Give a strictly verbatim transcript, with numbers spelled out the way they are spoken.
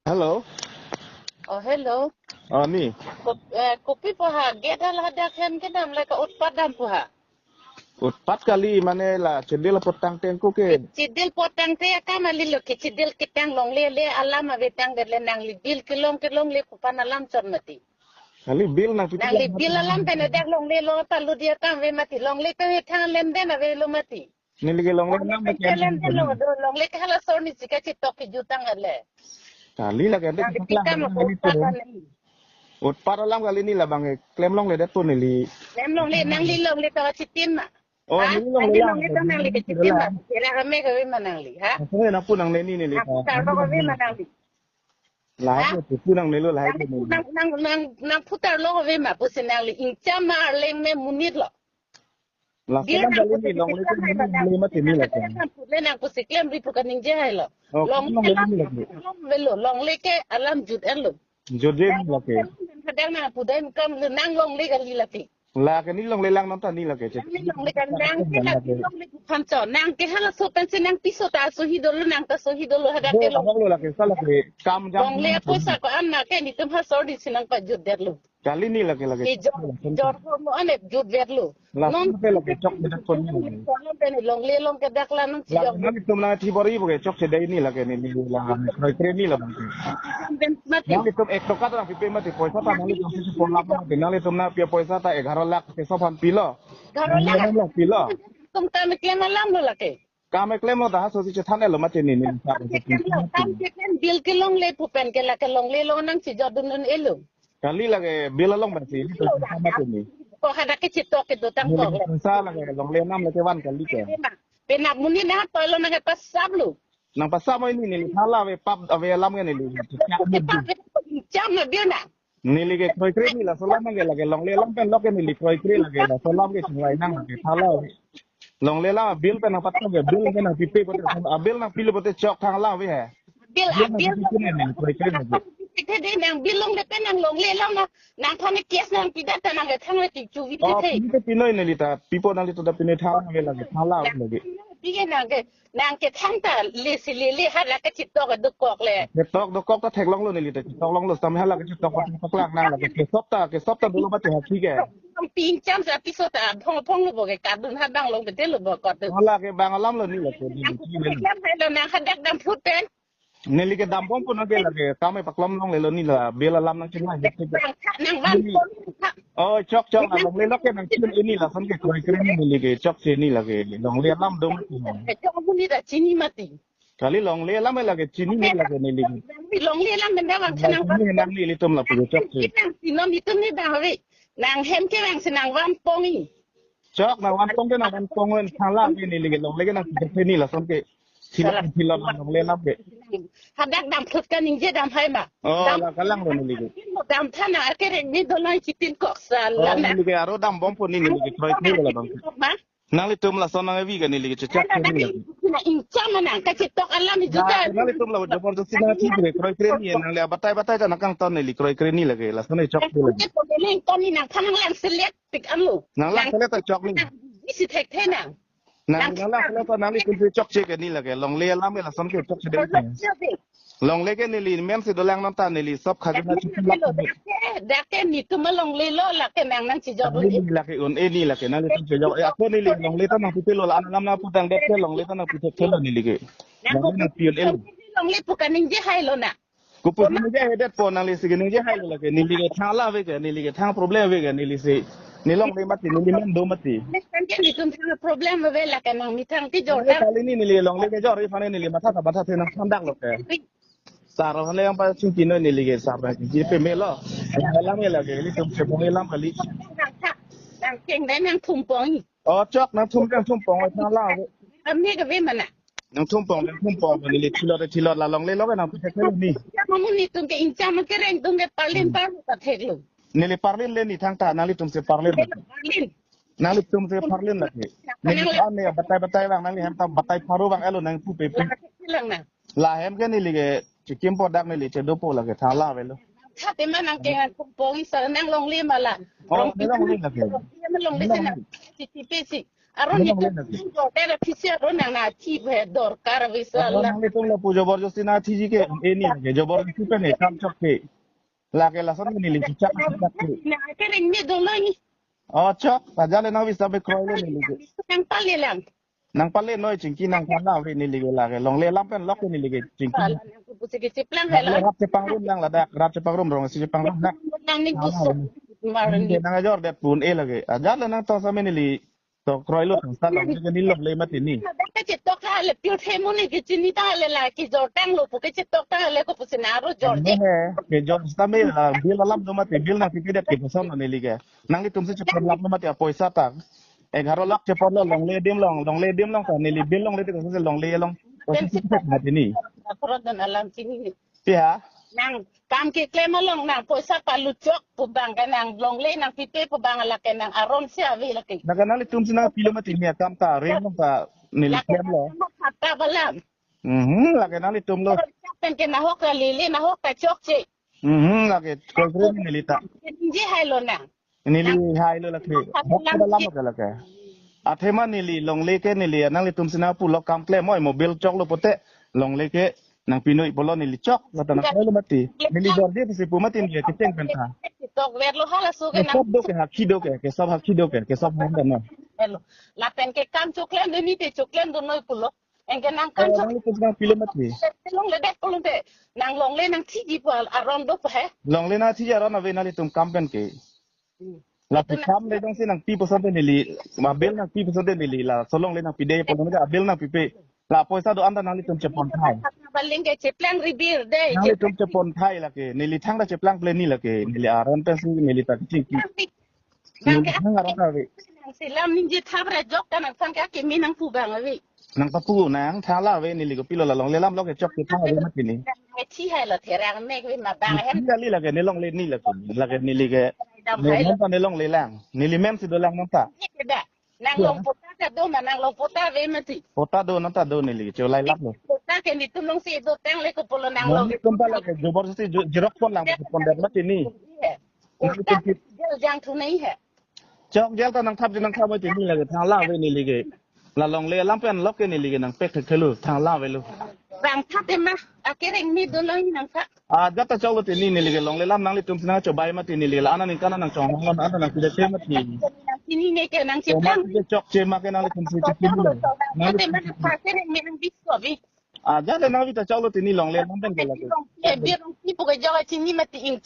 Hello. Oh, hello. Oh, ni. Kop-, eh, kopi po ha, gate hala dak hem kedam le ka utpat dam po ha. Utpat kali mane la chedil apot tangte ko ke. Chedil apot tangte akam kali lo ke, chedil ketang longle le alam ave tangdet le nangli bill kelong kelongle kopan alam chot mati. Kali bill nang piti nangli bill alam pen dak longle lo palu dia tang ave mati, longle ke thang lenden ave lo mati. Neli ke longle nang pen ke lenden lo, do longle ke hala sor ni chika chitok kejut tang ale. Kali lake ante nang kepaklak pikan nang lo neli utpat to. Utpat alam kali ni labang ke klem longledet to neli. Klem longle nangli longle to chitim ma. Oh, ha? Neli longle nangli lang longle to neli nangli ke chitim ma. Kira kami kami ma nangli, ha? Aku nang pu nangne ni neli. Aku ka. Tar lo kami ma nangli. Lahai ha? Ke pu nangne lo lahai nang ke neli. Nang, nang, nang, nang putar lo kami ma pusi nangli ingcham ma arleng me monit lo. Laso dia alam nang kali pusi ni longle ke klem ni hai lo, longle mati ni lake. Nang pusi klem ri pu kaningje hai lo. Oh, longle longle alam ni lake. Longle lo, longle ke alam jut en lo. Jut en lake. Kadang nang pu dai kam lo nang longle kali lake. Lake ni longle lang nonta ni lake. Nang ni longle kan nang ke lake longle pu phancho. Nang ke hala so pensi nang piso ta so hi dolo nang ta so hi dolo hadak ke lo. Abang lo lake sa lake kam jam. Longle poisa ko-an na ke nitum ha sor di si nang pajutdet lo. Kali ni lake lake. Ke jor, jor ko mo ane jutdet lo. La non ke lake chokche dak pon ni. Kolam pen longle long ke dak la nang si lake jor. Nangtum nang thi bor-i bo ke chokche dei ni lake ni ni la kroikre ni la bang. Pen mati. Nangtum ek toka ta nang pipe mati poisa ta nangtum si pon lak mati nangtum nang pi poisa ta egaro lakh ke so phan pilo. Egaro lakh. Nangtum pilo. Tum ta me klem alam lo lake. Kam eklem lo ta ha so si chethan elo mati ni ni. Kam keklem lo, kam keklem bill kelongle pu pen ke lake longle lo nang si jodun un elo. Kali lake bill along mati ni to sa mati ni. Ko hadak ke chitok ke dotang ko. Sa lake longle nam lake van kali ke. Penap muni na to lo nang pasap lo. Nang pasap mo ni ni thala ave pap ave alam ke ni li. Ke pap ave jam na bill na. Neli ke kroikre ni laso alam ke lake longle alam pen lo ke neli kroikre lake laso alam ke chunglai nang ke thala. Longle alam bill pen nang patong ke bill ke nang pipe pote a bill nang pilo pote chok thang lang ave he. Bill a bill nang bill pipe ni neli kroikre ni. Pipe de nang bill longle pen nang longle alam na nang thane case nang pidat ta nang ke thang le tik chu vi. Oh, the. Pipe pinoi neli ta pipo nang li to da pinoi thang lang lake thang lang lake. Pipe nang ke Nang ke thang ta le si le le ha la ke chitok dokok le. Ke tok dokok ta theklong lo neli ta chitok long lo sam ha la ke chitok ko paklang nang la ke sop ta ke sop ta dolo ba te ha thik ke. Nang ping cham sa piso ta phong phong lo bo ke kadun ha bang long ke te lo bo kot. Hala ke bang alam lo ni la ke ni ki le. Nang hadak dam phut pen. Neli ke dam bom pun ke la ke kam e paklom longle lo ni la bill alam nang chinghai. Nang van pon. Oh, chok chok la longle lo ke nang chin ini lason ke kroikre ni neli ke chokche ni la ke longle alam dong. Chok muni ta chini mati. Kali longle alam la ke chini ni la ke neli ke. Longle alam benda bang nang chini nang nelitum la pu chokche. Nang sinom itum ni bang ave. Nang hem ke bang si nang van pong i. Chok nang van pong ke nang van pong ven thala ke neli ke longle ke nang chokche ni lason ke. Thilot thilot longle alam ke. Hadak dam phut kaningje dam hai ma. Oh, dam la kalang lo neli ke. Dam thana akereng ni dolai chitin kok sa oh, la na. Neli ke aro dam bom pun ni neli ke kroikre la bang. Ma? Nanglitum lason nang evi ke neli ke chechak ke neli ke. Na ingcham nang kachitok alam ni juta. Nanglitum la jabardasti nang thi ke kroikre ni nangli batai batai ta nang kangton neli kroikre ni lake lason chok ke lake. Nang koni nang khanang lang selek pik anu. Nang lang selek ta chok ni. Isi thekthe nang. Nang nang lang selek ta nangli kunti chokche ke ni lake longle alam ke lason ke chokche de. Longle ke neli men si dolang nonta neli sop khajana chukun lak. Dak ke nitum longle lo lake nang nang chijok. Neli lake un e ni lake nanglitum chijok. E ako neli longle ta nang pute lo la alam na putang det ke longle ta nang pute ke lo neli ke. Nang ko longle na pion el. Longle pu kaningje hai lo na. Kupu si ningje hai det po nangli si ke ningje hai lo lake neli ke thang la ave ke neli ke thang problem ave ke neli si. Ni longle mati neli men do mati. Kan ke nitum thang problem ave lake nang ni thang ti jor ta. Kali ni neli longle ke jor ifane neli matha ta matha the nang thandak lo ke. Sar hale yang pa chingki noi neli ke sar na ki pe me lo. Alam ke lake nelitum chebong alam kali. Nang keng dai nang thumpong. Oh, chok nang thum nang thumpong oi thala. Ami ke ve mana. Nang thumpong nang thumpong neli thilot thilot la longle lo ke nang pute ke ni. Ya mamu nitum ke ingcham ke reng tum ke parlin par ta thek lo. Neli parlin le ni thang ta nanglitum si parlin. Parlin. Nanglitum si parlin lake. Neli ane batai batai bang nangli hem ta batai paru bang elo nang pu pe pu. Lang na. La hem ke neli ke chikim po dak neli chedo po lake thala avelo. Tha te ma nang ke nang pong isa nang longle ma la. Oh, neli longle lake. Nang longle si nang. Si si pe si. Aron ni, aron ni, aron ni, aron nang na thi he dorkar bisa la. Aron nang le tum lapu jabardasti na thiji ke, eh, ni ke jabardasti pen ne kam chok ke. Lake lason neli chak chak ke. Na kereng ni dolo ni. Oh, chok, ajat le nang bisa be kroilo neli ke. Nang pale lang. Nang pale noi chingki nang pala ave neli ke lake. Longle alam pen lok ke neli ke chingki. Pala nang pusi ke cheplang. Nang le hela. Rat chepangrum nang ladak, rat chepangrum rong si chepangrum nang. Nang ni pusi. Nang ajor det pun eh lake. Ajat le nang tong same neli to kroilo tong sa long ke neli longle mati ni. Ke chetok ta le pil themu ni ke chini ta le la ke jor tanglo pu ke chetok ta le ko pusi na ro jor je. He, ke jor same la bill alam do mati bill nang pipe det ke koson neli ke. Nanglitum si chepon lap mati apoisa ta. Egharo lakh chepon lo longle adim along, longle adim along ta neli bill longle te koson si longle along. Koson si chepon mati ni. Akorat dan alam chini. Pia? Nang kam keklem along nang poisa palut chok pu abang ke nang longle nang pipe pu abang lake nang aron si ave lake. Lake nanglitum si nang pilo mati ni akam ta ring ta neli klem lo. Kata balam. Mhm, lake nanglitum lo. Pen ke nahok ta lele nahok ta chokche. Mhm, lake koi kre neli ta. Ningje hai lo nang. Neli hai lo lake. Hok ta lam ke lake. Athema neli longle ke neli nanglitum si nang pulo kam klem oi mo bill choklo pote longle ke nang pinoi pulo neli chok kata nang kroilo mati. Neli jor je pusi pu mati neli kecheng pen ta. Tok ver lo hala su ke nang. Ke sob do ke hakhi do ke, ke sob hakhi do ke, ke sob ham dan na. Hello. Lapen ke kam choklen do ni te choklen do noi pulo. Anke nang kam chok. Nanglitum si nang pilo mati. Longle det pulo te. Nang longle nang thiji pu aron do he. Longle nang thiji aron ave nanglitum kam pen ke. Hmm. Lapu kam le jongsi nang pi puson te neli, ma bill nang pi puson te neli, laso longle nang pide pulo nang bill nang pipe. La poisa do-an ta nanglitum chepon thai. Baling ke cheplang ribir de. Nanglitum chepon thai lake, neli thangta cheplang ple ni lake, neli aron pensi neli ta kechingki. Neli thang aron ta ave. Nang selam ningje thap ra jok ta nang thang ke akimi nang pu abang ave. Nang ta pu nang thang la ave neli kopilo la longle alam lo ke chok ke thang ave mati ni. Nang thi hai lo therang mek ave ma abang hem. Neli lake ne longle ni lake. Lake neli ke. Dam ne hai lo. Nonta ne longle lang. Neli mem si dolang nonta. Nang long pota ta do ma nang long pota ave mati. Pota do nonta do neli ke cholai lap lo. Pota ke netum long si do tang le ko pulo nang long. Nelitum ta lake jabardasti jo-, xerox pon lang pon det mati ni. Iya. Nelitum pota ki- jel jang thu nahi hai. Chok jel ta nang thap je nang thap mati ni lake thang la ave neli ke. La longle alam pen lok ke neli ke nang pek thek thelu thang la ave lo. Bang thap ema akereng ni do lo ni nang thap. Ajat ta choklo te ni neli ke longle alam nanglitum si nang chobai mati neli ke la ana ningkan nang chong hong ana nang pide te mati. Nang chini ne ke nang cheplang. Choma ke chokche ma ke nanglitum si cheplang. Nang thap ema nang thap akereng ni nang bisko bi. Ajat le nang vita choklo te ni longle alam pen ke lake. Birong, birong, birong, birong, birong, birong, birong, birong, birong, birong,